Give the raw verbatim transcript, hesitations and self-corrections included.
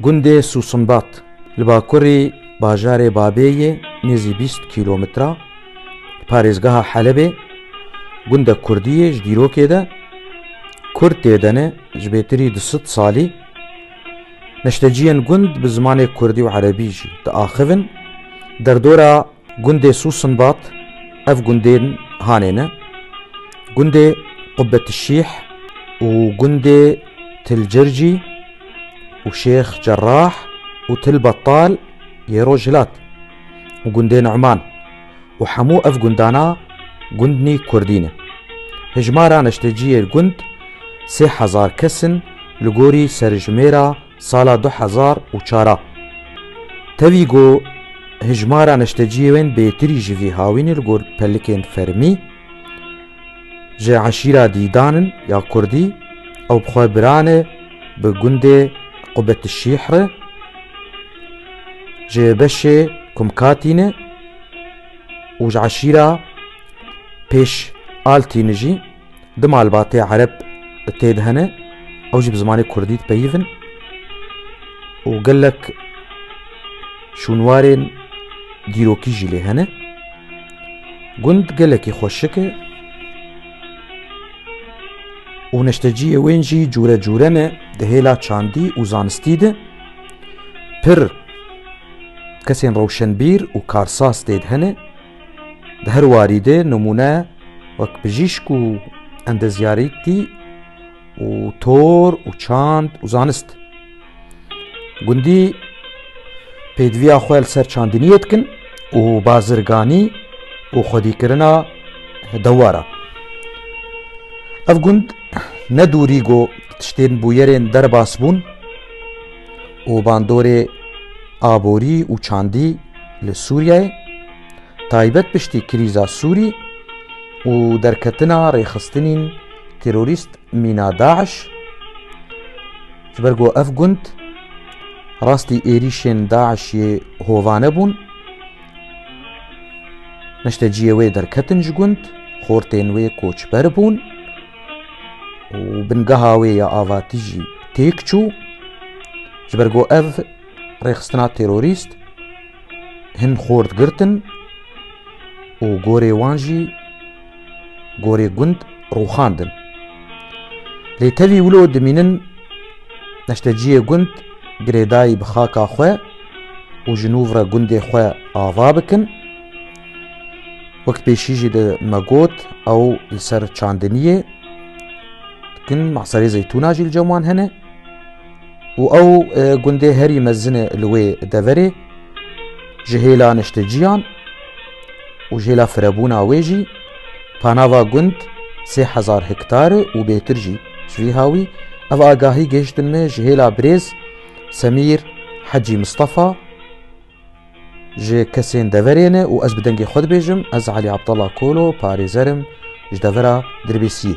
Gundê Sûsinbat li bakurî bajarê Babê yê nêzî bîst kîlometre parêzgeha Helebê, gundek kurdî yê ji dîrokê de. Kurd tê de ne ji bêtirî du sed salî. Neşteciyên gund bi zimanê kurdî û erebî jî diaxivin. Derdora gundê Sûsinbat ev gundên hanê ne: gundê Qubetişîh û gundê Tilcircî û Şêx Cerrah û Til Betal yê Rojhilat û gundê Numan û hemû ev gundana gundnî kurdî ne. Hijmara neşteciyê gund sê hezar kes in li gorî serjimêra sala du hezar û çar a. Tevî ku hijmara neşteciyê wên bêtirî ji vî hawînê li gor pelikên fermî, ji eşîra Dîdan in ya kurdî, ew bi xwe bira ne bi gundê Qubetişîh re, ji beşê Kumkatî ne û ji eşîra Pêş Altî ne jî. Du malbatê ereb tê de hene, ew jî bi zimanê kurdî dipeyivin û gelek şûnwarên dîrokî jî lê hene. Gund gelekî xweşik e û neşteciyê wên jî cûre cûre ne di hêla çandî û zanistî de. Pir kesên rewşenbîr û karsaz tê de hene. Di her warî de nimûne wek bijîşk û endezyarîtî û tor û çand û zanist. Gundî pêdiviya xwe li ser çandiniyê dikin û bazirganî û xwedîkirina dewara. Ev gund ne dûrî ku tiştên bûyerên derbas bûn û bandorê aborî û çandî li Sûriyeyê, taybet piştî krîza Sûrî û derketina rêxistinên terorîst mîna DAIŞ. Ji ber ku ev gund rastî êrîşên DAIŞ yê hovane bûn, neşteciyê wê derketin ji gund, xortên wê koçber bûn û bingeha wê ya avatî jî têk çû. Ji ber ku ev rêxistina terorîst hin xort girtin û gorê wan jî gorê gund rûxandin. Lê tevî wilo dimînin neşteciyê gund girêdayî bi xaka xwe û ji nû re gundê xwe ava bikin. Wek pêşî jî de me got, ew li ser çandiniyê dikin, maserê zeytûna jî li cem wan hene. Û ew, e, gundê herî mezin e li wê deverê, ji hêla neşteciyan û ji hêla firebûna wê jî, panava gund sê hezar hektar e û bêtir jî ji vî hawî. Ev agahî gihiştin me ji hêla birêz Semîr Hecî Mistefa, ji kesên deverê ne û ez bi dengê xwe dibêjim, ez Elî Abdallah Kolo, parêzer im ji devera Dirbêsiyê.